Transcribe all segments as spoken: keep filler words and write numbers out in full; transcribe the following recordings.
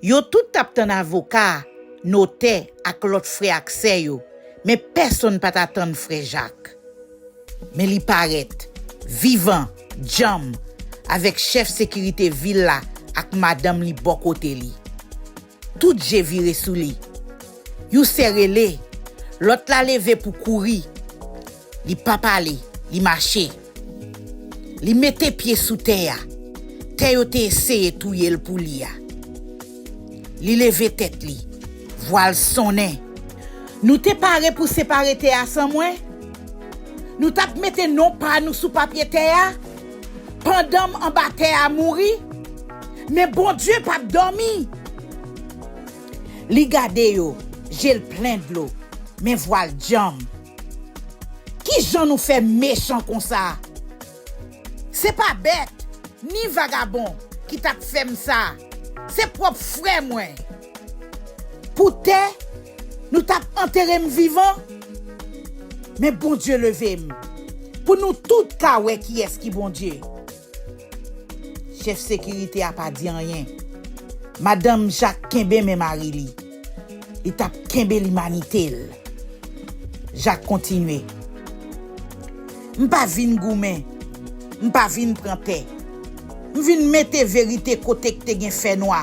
Yo tout t ap tann avoka, notè ak lòt frè ak sè yo, men pèsonn pa t atann frè Jak. Men li parèt, vivan, djanm, avèk chèf sekirite vil la ak madanm li bò kote li. Tout je vire sou li. Yon sè rele, lòt la leve pou kouri. Li pa pale, li mache. Li mete pye sou tè a, tè yo te eseye touye l pou li a. Li leve tèt li, vwa l sonnen. Nou te pare pou separe tè a san mwen? Nou t ap mete non pa nou sou papye tè a? Pandan m anba tè a mouri? Men Bondye p ap dòmi. Li gade yo, je l plen dlo, men vwa l djanm. Ki jan nou fè mechan konsa? Se pa bèt, ni vagabon ki t ap fè m sa. Se pwòp frè mwen. Pou tè, nou t ap antere m vivan. Men Bondye leve m, pou nou tout ka wè kiyès ki Bondye. Chèf sekirite a pa di anyen. Madanm Jak kenbe men mari li. Li t ap kenbe limanite l. Jak kontinye. M pa vin goumen. M pa vin pran tè. M vin mete verite kote k te gen fènwa.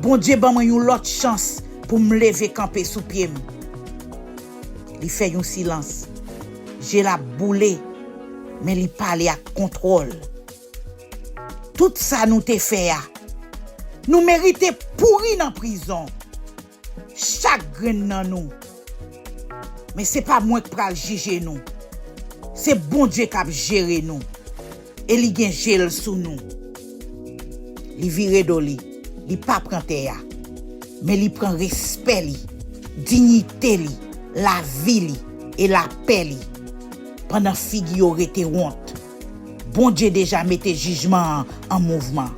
Bondye ban mwen yon lòt chans pou m leve kanpe sou pye m. Li fè yon silans. Je l ap boule, men li pale ak kontwòl. Tout sa nou te fè a, nou merite pouri nan prizon. Chak grenn nan nou. Men se pa mwen k pral jije nou. Se Bondye k ap jere nou. E li gen je l sou nou. Li vire do li, li pa pran tè a. Men li pran respè li, diyite li, lavi li e lapè li. Pandan figi yo rete wont, Bondye deja mete jijman an an mouvman.